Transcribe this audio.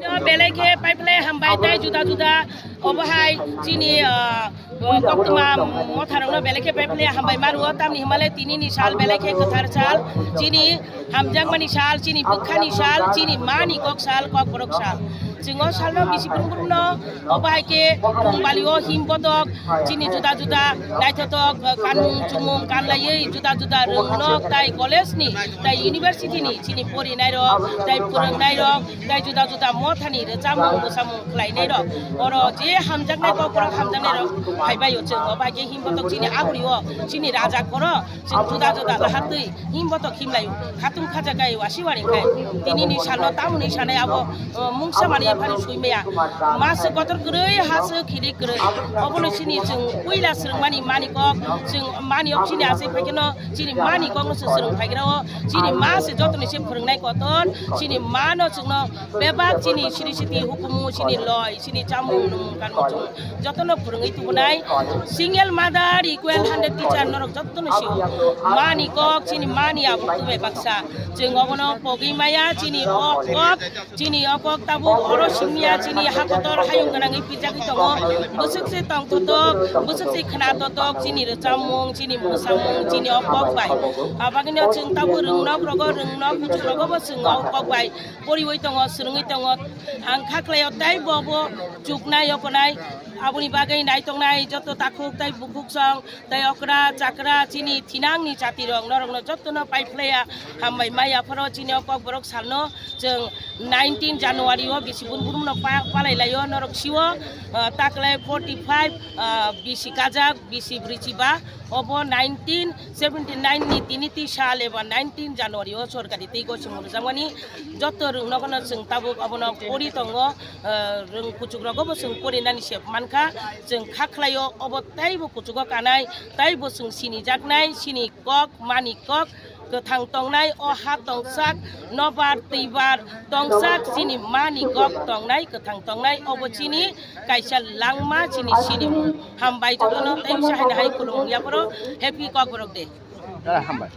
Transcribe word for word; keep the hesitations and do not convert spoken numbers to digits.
Belai khe paiphle hambai tei juda juda obo hai chini, ah, koktwma motharokno belai khe paiphle hambai ma rwo, tamni hwnba le tini ni sal belai khe kwthar sal, chini hamjakmani sal, chini bwkhani sal, chini mani kok sal, kokborok sal. Chwng o salno bisi brum brumno obo hai khe Thungbalio him bodok chini juda juda naithotok, ah, kanmung chumung kanlaiwi juda juda rwngnok tai college ni tai university ni chini porinairok tai phwrwngnairok tai juda juda mothani rwchapmung mwsamung khlainairok, oro je hamjaknai kokborok hamjaknairok phaibaio chwng obo hai khe him bodok chini aguri o chini raja koro chwng juda juda lahatwi him bodok himlaio khatung khajakai wasiwari khai tini ni salno tamoni sanai abo, uh, mungsa mani phari suimaya. Masa kotor kwrwi hasa khiri kwrwi obono chini chwng puila swrwngmani mani kok chwng mani ok chini asai phaikeno chini mani kokno se swrwng phaigrao chini ma se jotoni se phwrwngnai kotor chini mano chwngno bebak chini siri siti hukumu chini loi chini chamung nung kanmung chung jotono phwrwngwi tubunai single mother equal hundred teacher norok jotono sio mani kok chini mani abuk tube baksa chwng obono pogwi maya chini o kok chini o kok tabuk oro simiya chini hakotor hayung gwnangwi pijagwi tongo bwswk se tongthotok bwswk se khnathotok chini rwchapmung chini mwsamung chini o kok bai abagwino chwng tabuk rwngnok rogo rwngnok kuchuk rogo bo chwng o kok bai poriwi tongo swrwngwi tongo ang kha khlaio tei bo bo chuknai yokonai aboni bagwi naitoknai joto takhuk tei bukhuk song tei okra chakra chini thinangni chatirok norokno jotono paiphlaiya hambai maya phoro chini o kokborok salno chwng nineteen January o bisi bun burumno pa-, palai laio norok sio, ah, taklai forty five, ah, bisi kajak bisi brichiba obo nineteen seventy nine ni tini ti sal eba nineteen January o sorkari tei gosong rwjakmani joto rwngnogono chwng tabuk abono pori tongo. Ah, rwng kuchuk rogo bo chwng porinani se mankha chwng kha khlaio obo teibo kuchugo kanai teibo chwng sinijaknai sini kok mani kok kwthang tongnai o ha tongsak nobar twibar tongsak chini mani kok tongnai kwthang tongnai obo chini kaisa langma chini sinimung hambai jotono tei usa haino hai khulumung yaphoro happy kokborok day. Hambai.